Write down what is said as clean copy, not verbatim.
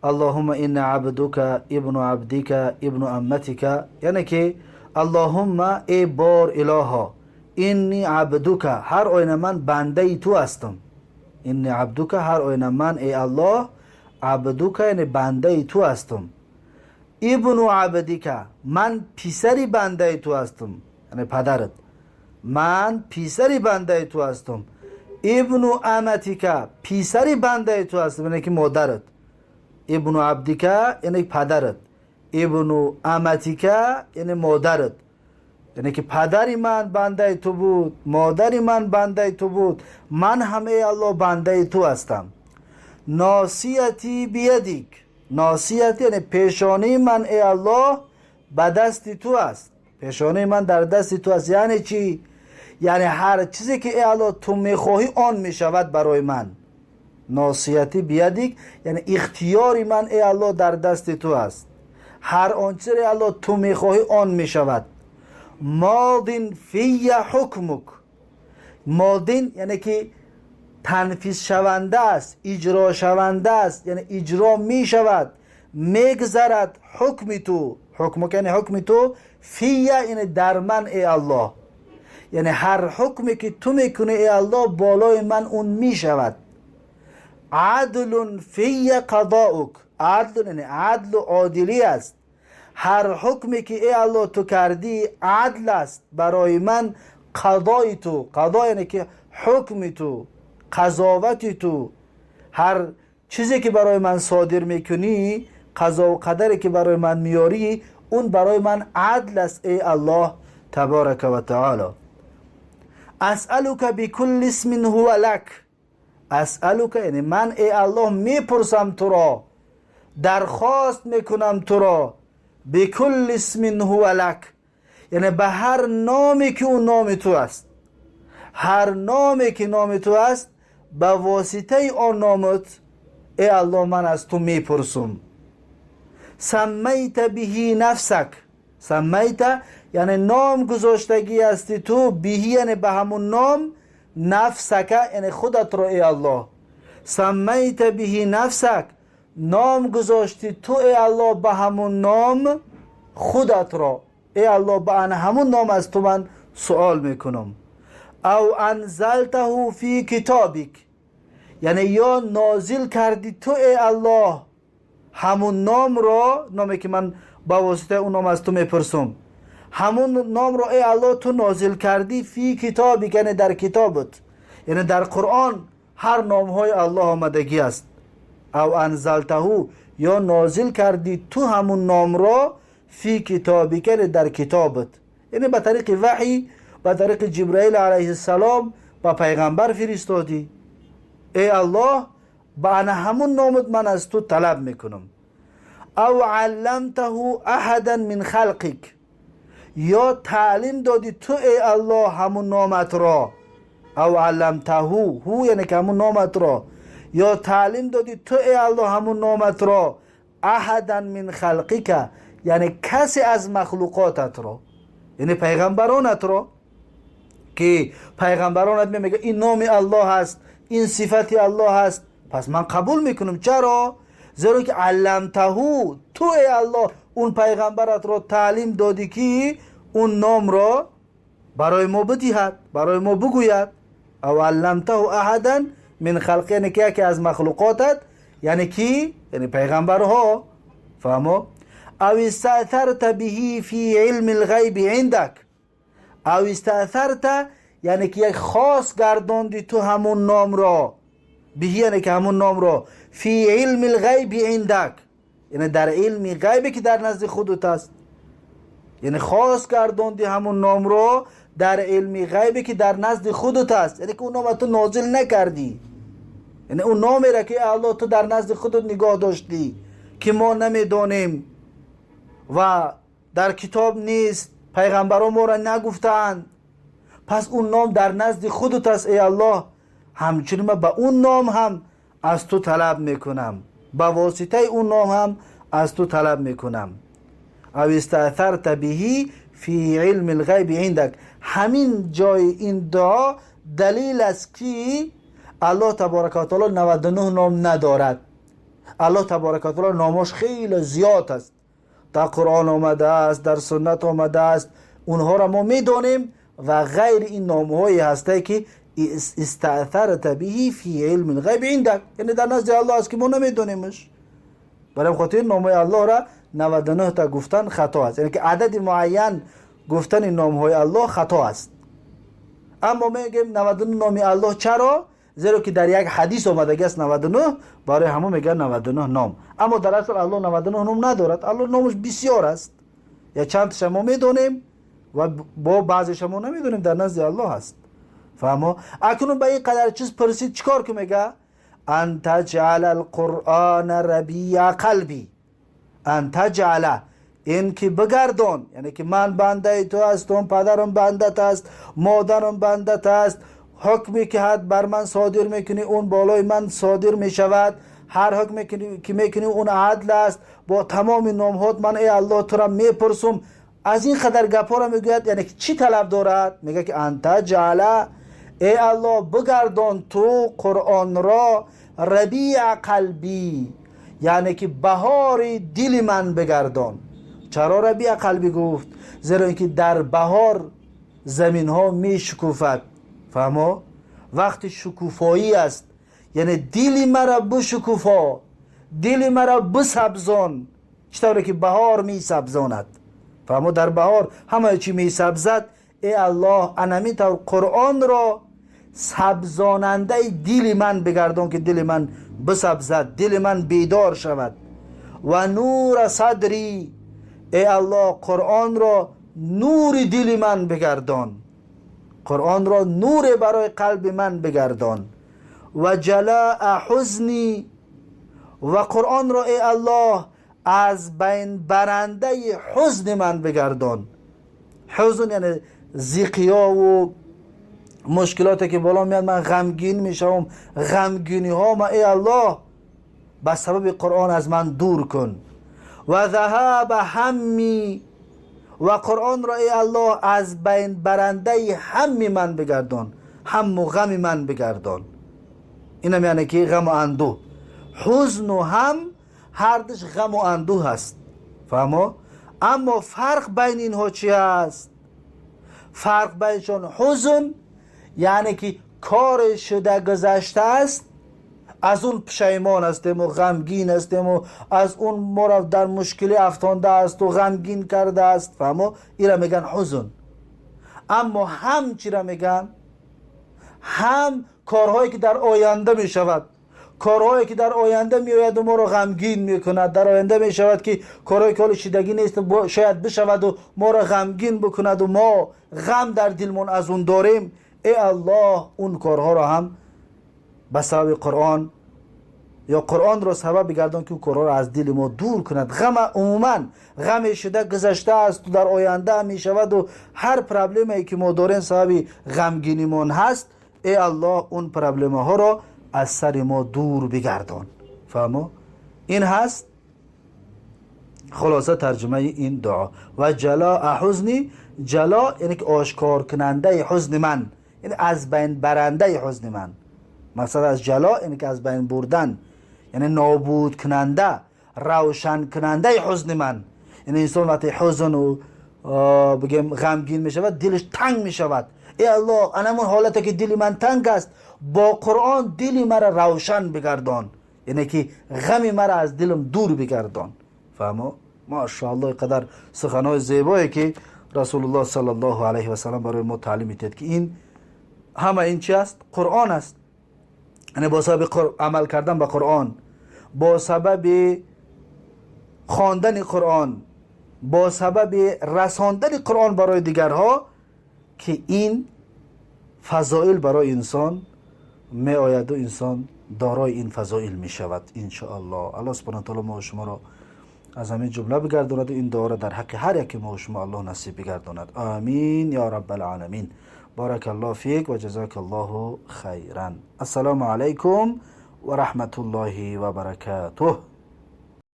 اللهم إني عبدك ابن عبدك ابن أمتك، یعنی که اللهم ای بار الها، إني عبدك، هر آینه من بنده تو هستم. إني عبدك، هر آینه من ای الله، عبدك یعنی بنده تو هستم. ابن عبدك، من پسری بنده تو هستم، یعنی پدرت. من پسری بنده تو هستم. ابن أمتك، پسری بنده تو هستم، یعنی که مادرت. ابن عبدك یعنی پدرت، ابن أمتك یعنی مادرت. یعنی که پدری من بنده تو بود، مادری من بنده تو بود، من هم ای الله بنده تو هستم. ناصيتي بيدك، ناصيتي یعنی پیشانی من ای الله به دست تو است، پیشانی من در دست تو است. یعنی چی؟ یعنی هر چیزی که ای الله تو میخواهی آن میشود برای من. ناصيتي بيدك یعنی اختیاری من ای الله در دست تو است، هر آنچه ای الله تو میخواهی آن میشود. ماض في حكمك، ماض یعنی که تنفیذ شونده است، اجرا شونده است، یعنی اجرا می شود، میگذرد حکم تو. حكمك یعنی حکم تو، في یعنی در من ای الله، یعنی هر حکمی که تو میکنی ای الله بالای من اون می شود. عدل في قضاؤك، عدل یعنی عدل و عادلی است. هر حکمی که ای الله تو کردی عدل است برای من. قضای تو، قضا یعنی که حکم تو، قضاوت تو، هر چیزی که برای من صادر میکنی، قضا و قدری که برای من میاری، اون برای من عدل است ای الله تبارك و تعالی. أسألك بكل اسم هو لك، أسألك یعنی من ای الله میپرسم تو را، درخواست میکنم تو را. بكل اسم هو لك یعنی به هر نامی که اون نام تو است، هر نامی که نام تو است، به واسطه آن نامت ای الله من از تو میپرسم. سميت به نفسك، سميت یعنی نام گذاشتگی هستی تو، به یعنی به همون نام، نفسك یعنی خودت رو ای الله. سميت به نفسك، نام گذاشتی تو ای الله به همون نام خودت را. ای الله به همون نام از تو من سوال میکنم. أو أنزلته في كتابك، یعنی یا نازل کردی تو ای الله همون نام را، نامی که من با واسطه اون نام از تو میپرسم، همون نام را ای الله تو نازل کردی. في كتابك یعنی در کتابت، یعنی در قرآن هر نام های الله آمدگی است. أو أنزلته یا نازل کردی تو همون نام را، في كتابك یعنی در کتابت، یعنی به طریق وحی، به طریق جبرائیل علیه السلام به پیغمبر فرستادی. ای الله به همون نامت من از تو طلب میکنم. أو علمته أحدا من خلقك، یا تعلیم دادی تو ای الله همون نامت را. أو علمته، ه یعنی که همون نامت را، یا تعلیم دادی تو ای الله همون نامت را. أحدا من خلقك یعنی کسی از مخلوقاتت را، یعنی پیغمبرانت را، که پیغمبرانت میگه این نام الله هست، این صفت الله هست، پس من قبول میکنم. چرا؟ زیرا که علمته، تو ای الله اون پیغمبرت را تعلیم دادی که اون نام را برای ما بدهد، برای ما بگوید. أو علمته أحدا من خلقك یعنی که یکی از مخلوقاتت، یعنی کی؟ یعنی پیغمبرها. فهمو؟ أو استأثرت به في علم الغيب عندك، أو استأثرت یعنی که یک خاص گرداندی تو همون نام را، به یعنی که همون نام را، في علم الغيب عندك یعنی در علم غیبی که در نزد خودت است، یعنی خاص گرداندی همون نام را در علم غیبی که در نزد خودت است، یعنی که اون نام تو نازل نکردی، یعنی اون نامی را که الله تو در نزد خودت نگاه داشتی که ما نمیدانیم و در کتاب نیست، پیغمبران ما را نگفتند، پس اون نام در نزد خودت است ای الله، همچنین من به اون نام هم از تو طلب میکنم، به واسطه اون نام هم از تو طلب میکنم. أو استأثرت به في علم الغيب عندك. همین جای این دعا دلیل است که الله تبارک و تعالی 99 نام ندارد. Аллоҳ табарак ва таъоло номаш хеле зиёд аст, дар Қуръон омадааст, дар суннат омадааст, онҳоро мо медонем ва ғайри ин номҳое ҳастанд ки استأثرت به في علم الغیب عندك, یعنی در نزد الله است که ما نمیدونیمش. برای خاطر نامهای الله را 99 تا گفتن خطا است, یعنی که عدد معین گفتن نامهای الله خطا است. اما میگیم 99 نام الله. چرا؟ زیرا که در یک حدیث آمده است 99, برای همون میگن 99 نام. اما در اصل الله 99 نام ندارد, الله نامش بسیار است, یا چند شما میدونیم و با بعضی شما نمیدونیم, در نزد الله است. فهمو؟ اکنون به این قدر چیز پرسید, چیکار که میگه؟ ان تجعل القرآن ربیع قلبی. ان تجعل, این که بگردان, یعنی که من بنده تو هستم, پدرم بندت است, مادرم بندت است, حکمی که حد بر من صادر میکنی اون بالای من صادر میشود, هر حکمی که میکنی اون عدل است, با تمام نامهات من ای الله تو را میپرسم. از این قدر گپا را میگوید, یعنی که چی طلب دارد؟ میگه که ان تجعل, ای الله بگردان تو قرآن را ربیع قلبی, یعنی که بهار دل من بگردان. چرا ربیع قلبی گفت؟ زیرا اینکه در بهار زمین ها می شکوفد. فهمو؟ وقت شکوفایی است, یعنی دل مرا بشکوفا, دل مرا بسبزان, چطوری که بهار می سبزاند. فهمو؟ در بهار همه چی می سبزد. ای الله انمی طور قرآن را سبزاننده دل من بگردان که دل من بسبزد, دل من بیدار شود. و نور صدری, ای الله قرآن را نور دل من بگردان, قرآن را نور برای قلب من بگردان. و جلاء حزنی, و قرآن را ای الله از بین برنده حزن من بگردان. حزن یعنی زیقیا و مشکلاتی که بالا میاد, من غمگین میشم, غمگینی ها ما ای الله به سبب قرآن از من دور کن. و ذهاب همی, و قرآن را ای الله از بین برنده هم من بگردان, هم و غم من بگردان. اینم یعنی که غم و اندوه, حزن و هم هر دوش غم و اندوه هست. فهمو؟ اما فرق بین اینها چی است؟ فرق بینشان, حزن یعنی که کار شده گذشته است, از اون پشیمان هستیم و غمگین هستیم و از اون ما را در مشکلی افتانده است و غمگین کرده است. فهمو؟ ایرا میگن حزن. اما هم چی را میگن؟ هم کارهایی که در آینده میشود, کارهایی که در آینده میآید و ما را غمگین میکند. در آینده میشود که کارهایی که حال شدگی نیست, شاید بشود و ما را غمگین بکند و ما غم در دلمون از اون داریم. ای الله اون کارها را هم به سبب قرآن یا قرآن را سبب بگردان که کارها را از دل ما دور کند. غم عموما غم شده گذشته است و در آینده می شود و هر problem ی که ما داریم سبب غمگینیمون هست, ای الله اون problem ها را از سر ما دور بگردان. فهمو؟ این هست خلاصه ترجمه این دعا. و جلاء حزنی, جلا یعنی که آشکار کننده حزن من, یعنی از بین برنده حزن من. مقصد از جلا یعنی که از بین بردن, یعنی نابود کننده, روشن کننده حزن من. یعنی انسان وقتی حزن و بگیم غمگین می شود, دلش تنگ می شود. ای الله انمون حالت که دل من تنگ است, با قرآن دل مرا روشن بگردان, یعنی که غم مرا از دلم دور بگردان. فهمو؟ ماشاءالله, قدر سخنهای زیبایی که رسول الله صلی الله علیه و سلم برای ما تعلیم میدهد که این همه این چی است؟ قرآن است. یعنی با سبب عمل کردن به قرآن, با سبب خواندن قرآن, با سبب رساندن قرآن برای دیگرها که این فضائل برای انسان می آید و انسان دارای این فضائل می شود انشاءالله. الله سبحانه وتعالی ما و شما را از همین جمله بگرداند و این دعا را در حق هر یک ما و شما الله نصیب بگرداند. آمین یا رب العالمین. بارک الله فیک و جزاک الله خیرا. السلام علیکم و رحمت الله و برکاته.